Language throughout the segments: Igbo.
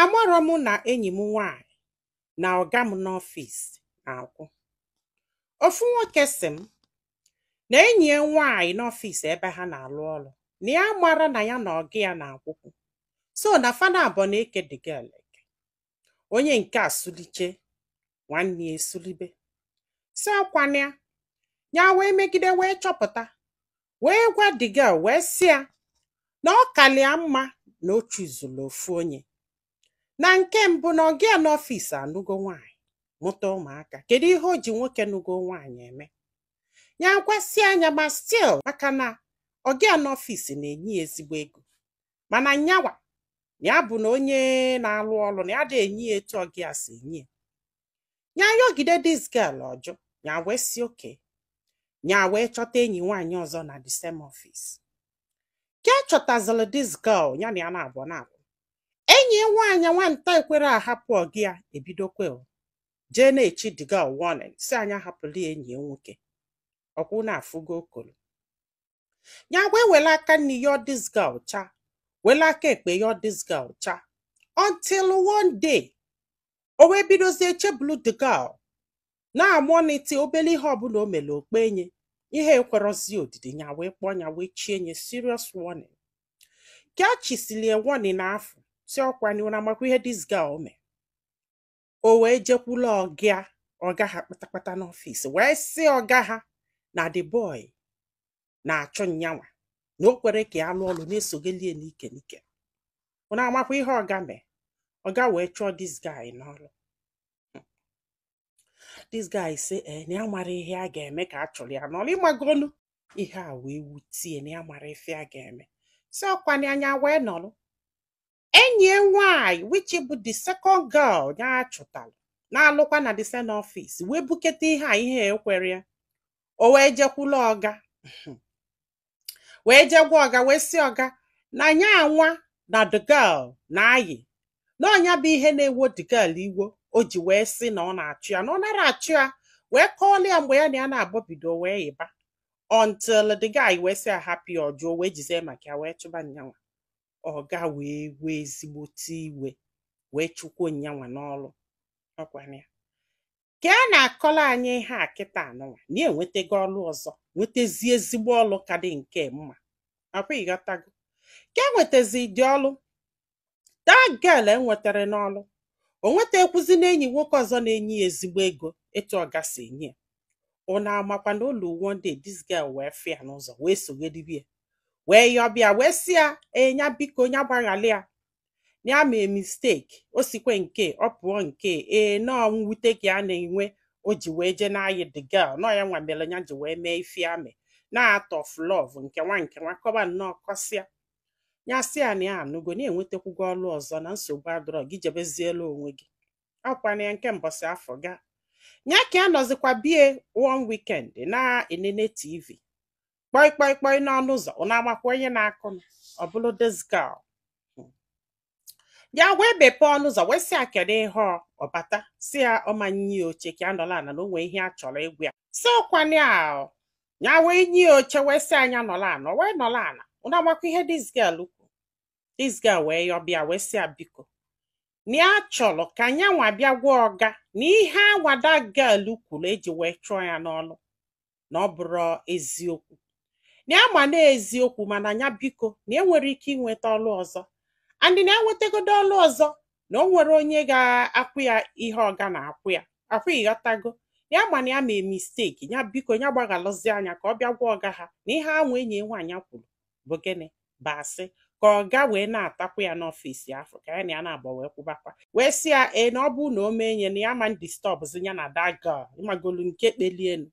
Amarọ mụ na enyi m nwaanyị na ọga m n'ọfịs na-akwụ. Ofu nwoke sị m na enyi ya nwaanyị n'ọfịs ebe ha na-alụ ọrụ na ya mara na ya na ọga ya na-akwụkwụ, so na fa abụọ na-eke the girl eke. Onye nke a suliche, nwanne ya esulibe, si ọkwana ya. Ya wee megide wee chọpụta, wee gwa the girl, wee sị ya na ọ kalịa mma na o chuzulu ofu onye. Na nke mbụ, na ọga ya n'ọfịs anụgo nwaanyị, mụta ụmụaka. Kedu ihe o ji nwoke nụgo nwaanyị eme? Ya gwasị anya, ma still, maka na ọga ya n'ọfịs na-enye ya ezigbo ego, mana nyawa ya bụ na onye na-alụ ọrụ na ya dị enye ya etu ọga ya si enye ya. Ya yọgide this girl, ọjụ. Ya wee si oke ya wee chọta enyi nwaanyị ọzọ na the same office. Ka chọtazịrị this girl, ya na ya na-abụọ na-akwụ. Enyi ya nwaanyị nwanta ekwere ahapụ ọga ya, ebidokwe o jee na-echi the girl warning, si anya hapụrụ ya enyi ya nwoke ọkwụ na-afụgo okolo. Ya wee were aka nri yọọ this girl cha, were aka ekpe yọọ this girl cha, until one day o wee bidozie chebulu the girl, na-amonitor obere ihe ọbụla o mere okpe enye ihe ekwerozi odidi. Ya wee kpọọ ya, wee chie nye serious warning. Ka a chisilie warning afọ, si ọkwa na amakwa ihe this girl mee, o wee jekwula ọga ọga ha kpatakpata n'ọfịs, wee sị ọga ha na the boy na-achụ nyanwa, na o kwere ka ya lụọ ọrụ, na-esogelie n'ike n'ike. Ụna amakwa ihe ọga mee? Ọga wee chụọ this guy n'ọrụ. This guy say eh, na ya mara ihe a ga-eme ka a chụrụ ya n'ọrụ. Ịmagolu ihe a wee wutie, na ya mara ife a ga-eme, si ọkwa anya wee nọrọ. Enyi ya nwaanyị, which bụ the second girl ya chụtalụ na-alụkwa na the same office, wee bukete ihe a, ihe a ekwere ya. O wee jekwula ọga, wee jee gwa ọga, wee sị ọga na ya anwa na the girl na-ayị, na ọnya bụ ihe na-ewo the girl iwo o ji wee sị na ọ na-achụ ya, na ọ nara achụ ya. Wee kọọlụ ya mgbe ya na ya na-agbọbido wee yịba, until the guy wee sị ya hapụ ya. Ọjụọ, wee jizie maka ya wee chụba nyanwa. Ọga wee wee ezigbote iwe, wee chụkwuo nyanwa n'ọrụ. Ọkwana ya ka a na-akọrọ anyị ihe a kịta anụnwa, na enwetago ọrụ ọzọ, nwetazie ezigbo ọrụ ka dị nke mma. Akwa ịghọtago ka enwetazi dị ọrụ, that girl enwetara n'ọrụ, o nweta ekwuzi na enyi nwoke ọzọ na-enye ya ezigbo ego etu ọga si enye ya. Ụnụ amakwa na ụlọ, one day this girl wee fụ ya n'ụzọ, wee sogedibe ya, wee yọbịa, wee sị ya enya biko, nya gbaghalị ya, ya mee mistake, o sikwe nke ọ pụọ nke ee nọọ mwute ka a na-enwe o ji wee jee n'ayị the girl, nọọ ya nwa mere ya ji wee mee ife amị na out of love nke nwa nke nwa. Kọba nnọọ kọsịa ya, sị ya na ya anụgo na-enwetakwugo ọrụ ọzọ, na nsogbu adọrọ gị, jebeziela onwe gị. Ọkwana ya nke mbọsị afọ ga ya ka ya nọzikwa bie. One weekend na-enene TV, kpọi kpọi kpọi n'ọnụ ụzọ. Ọ na-amakwa onye na-akụ? Ọ bụrụ this girl. Ya wee mepee ọnụ ụzọ, wee sị ya kedu ihe ọ. Ọbata, si ya ọma nye ya oche ka ya nọrọ ala, na o nwee ihe a chọrọ ịgwa ya. Si ọkwana ya, ya wee nye ya oche, wee sị anya nọrọ ala. O wee nọrọ ala. Ọ na-amakwa ihe this girl kwu? This girl wee yọbịa, wee sị ya biko, na ya chọrọ ka ya nwa bịa gwa ọga na ihe awada girl kwuru eji wee chụọ ya n'ọlụ na ọ bụrụ eziokwu, na ya ma na eziokwu, mana ya biko, na e nwere ike inweta ọlụ ọzọ, and na enwetagodo ọlụ ọzọ, na o nwere onye ga-akwụ ya ihe ọga na-akwụ ya akwụ. Ịghọtago? Ya ma na ya mee mistake, ya biko, ya gbaghalụzi anya ka ọ bịa gwa ọga ha na ihe anwa enyi ya nwaanyị kwuru bụ gịnị bụ asị, ka ọga wee na-atakwu ya n'ọfịs afọ, ka ya na ya na-agba wee kwụbakwa. Wee sị ya ee, na ọ bụ na o mee nye na ya ma disturbzi ya na that girl. Ịmagolu nke kpelienu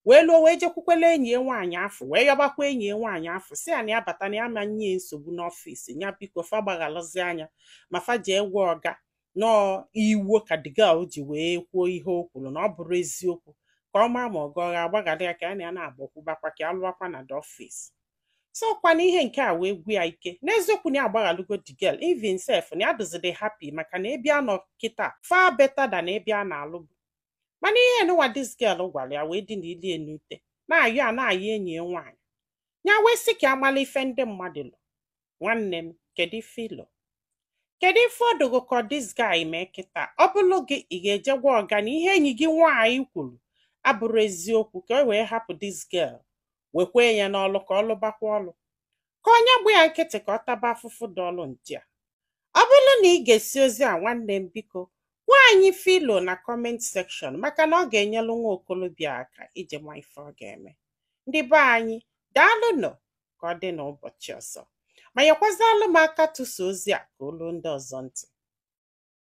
wee lụọ, wee jekwukwela enyi ya nwaanyị afọ, wee yọbakwa enyi ya nwaanyị afọ, si ya na ya bata, na ya ma nye nsogbu n'ọfịs ya, biko fa gbaghalụzi anya ma fa jee gwa ọga nọọ iwo ka the girl ji wee kwuo ihe o kwuru na ọ bụrụ eziokwu, ka ọ maa ma ọga ọ ga-agbaghara ya, ka ya na ya na-agbakwubakwa, ka ya lụọkwa na the office. So kwana ihe nke a wee gwu ya ike. N'eziokwu, na ya agbaghalụgo the girl, even sef na ya dụzidi happy, maka na ebe a nọ kịta far better than ebe a na-alụbu. Mana ihe nụwa this girl gwara ya wee dị n'ilie n'ute na-ayọ a na-ayọ enyi ya nwaanyị, ya wee sị ka amala ife ndị mmadụ lụ. Nwanne m, kedu ife ịlụ? Kedu ife ọ dụgo ka this guy mee kịta? Ọ bụlụ gị, ị ga-eje gwa ọga na ihe enyi gị nwaanyị kwuru abụrụ eziokwu, ka e wee hapụ this girl, wekwee ya n'ọlụ ka ọ lụbakwa ọlụ, ka onye gba ya nkịtị ka ọ taba afụfụ dị ọlụ ndị a? Ọ bụrụ na ị ga-esi ozi a, nwanne m, biko gwa anyị filo na comment section, maka na ọ ga-enyelu nwa okolobịa aka iji ma ife ọ ga-eme. Ndị be anyị, daalụnụ. Ka ọ dị n'ụbọchị ọzọ. Ma nyekwazalụ m aka tụsa ozi a ka olu ndị ọzọ ntị.